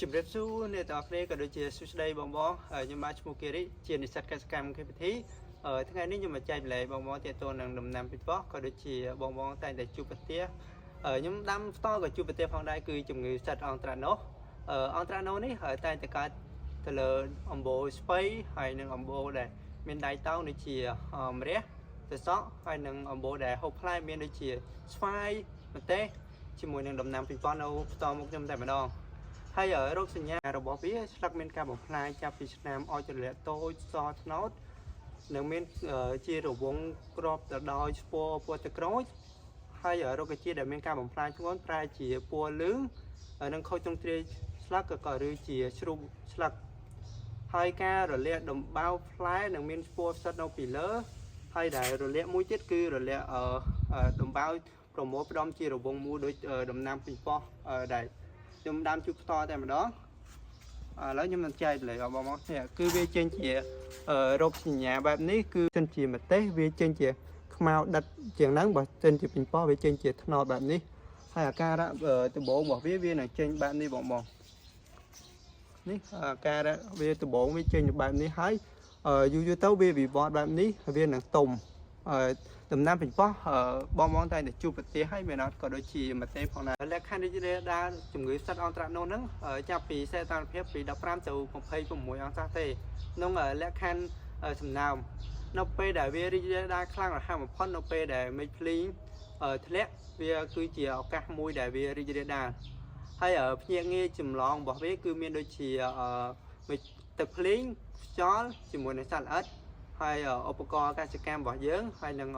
ជំរាបសួរអ្នកទាំងអស់គ្នាក៏ដូចជាសួស្តីបងបងហើយខ្ញុំបាទឈ្មោះគិរិជានិស្សិតកសិកម្ម KPT ថ្ងៃនេះខ្ញុំមកចែករំលែកបងបងទាក់ទងនឹងដំណាំប៉េងប៉ោះក៏ដូចជាបងបងតែងតែជួបប្រទះខ្ញុំដាំផ្ទាល់ក៏ជួបប្រទះផងដែរគឺជំងឺសត្វអង់ត្រាណូសអង់ត្រាណូសនេះតែងតែកើតទៅលើអំបូរស្ពៃហើយនិងអំបូរដែលមានដៃតោងដូចជាម្រះត្រសក់ហើយនិងអំបូរដែលហូបផ្លែមានដូចជាស្វាយម្ទេសជាមួយនឹងដំណាំប៉េងប៉ោះនៅផ្ទាល់មុខខ្ញុំតែម្ដង ហើយរោគសញ្ញារបស់វាស្លឹកមានការបំផ្លាញចាប់ពីស្នាមអុចរលាកតូចសត្នោតនិងមានជារង្វង់ក្របទៅដោយស្ពរពណ៌ទឹកក្រូចហើយរុក្ខជាតិដែលមានការបំផ្លាញធ្ងន់ប្រែជាពណ៌លឿងនិងខូចទ្រង់ទ្រាយស្លឹកក៏ឬជាជ្រុះស្លឹកហើយការរលាកដំបៅផ្លែនឹងមានស្ពរផ្សិតនៅពីលើហើយដែលរលាកមួយទៀតគឺរលាកដំបៅប្រមូលផ្ដុំជារង្វង់មូលដូចដំណាំប៉េងប៉ោះដែល ខ្ញុំដាំជួបផ្ទាល់តែម្ដងឥឡូវខ្ញុំនឹងចែករំលែកបងមកនេះគឺវាចេញជារោគសញ្ញាបែបនេះគឺចេញជាម្ទេសវាចេញជាខ្មៅដិតជាងហ្នឹងបើចេញជាប៉េងប៉ោះវាចេញជាត្នោតបែបនេះហើយអាការៈដំបូងរបស់វាវានឹងចេញបែបនេះបងបងនេះអាការៈវាដំបូងវាចេញបែបនេះហើយយូរយូរទៅវាវិវត្តបែបនេះវានឹងទុំដំណាំប៉េងប៉ោះបងបងតែតែជួបប្រទះហើយមែនអត់ក៏ដូចជាម្ទេសផងដែរលក្ខខណ្ឌរីករាលដាលជំងឺផ្សិតអង់ត្រាណូសហ្នឹងចាប់ពីសីតុណ្ហភាពពី15ទៅ26អង្សាទេក្នុងលក្ខខណ្ឌសំណើមនៅពេលដែលវារីករាលដាលខ្លាំងរហ័សបំផុតនៅពេលដែលមេឃភ្លៀងធ្លាក់វាគឺជាឱកាសមួយដែលវារីករាលដាលហើយភ្នាក់ងារចម្លងរបស់វាគឺមានដូចជាមេឃទឹកភ្លៀងខ្យល់ជាមួយនឹងសត្វល្អិតហើយឧបករណ៍កសិកម្មរបស់យើងហើយនឹង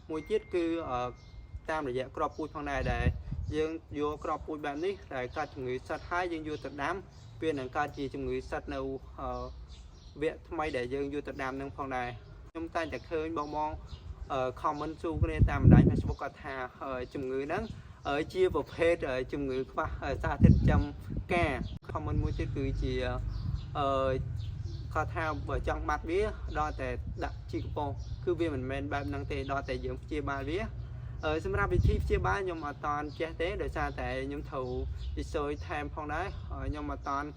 មួយទៀតគឺតាមរយៈគ្រាប់ពូជផងដែរដែលយើងយកគ្រាប់ពូជបែបនេះដែលកើតជំងឺសត្វហើយយើងយកទៅដាំវានឹងកើតជាជំងឺសត្វនៅវគ្គថ្មីដែលយើងយកទៅដាំនឹងផងដែរខ្ញុំតែងតែឃើញបងបង comment សួរគ្នាតាមបណ្ដាញ Facebook គាត់ថាជំងឺហ្នឹងជាប្រភេទជំងឺខ្វះសារធាតុចិញ្ចឹមការ comment មួយទៀតគឺជាអឺគាត់ថាបើចង់បាត់វាដល់តែដាក់ជីកំប៉ុងគឺវាមិនមែនបែបហ្នឹងទេដល់តែយើងព្យាបាលវាសម្រាប់វិធីព្យាបាលខ្ញុំអត់តាន់ចេះទេដោយសារតែខ្ញុំត្រូវ research ថែមផងដែរខ្ញុំអត់តាន់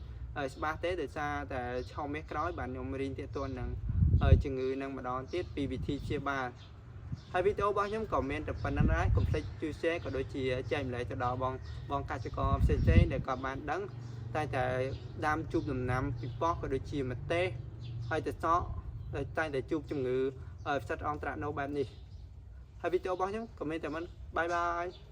ច្បាស់ទេដោយសារតែឆមាសក្រោយបាទខ្ញុំរៀនទាក់ទងនឹងជំងឺនឹងម្ដងទៀតពីវិធីព្យាបាលហើយវីដេអូរបស់ខ្ញុំក៏មានតែប៉ុណ្្នឹងដែរកុំភ្លេចជួយ share ក៏ដូចជាចែករំលែកទៅដល់បងបងកសិករផ្សេងៗដែលគាត់បានដឹងតែតែដាំជួបដំណាំប៉េងប៉ោះក៏ដូចជាម្ទេសហើយត្រសក់តែតែជួបជំងឺផ្សិតអង់ត្រាណូបែបនេះហើយវីដេអូរបស់ខ្ញុំក៏មានតែមិន bye bye.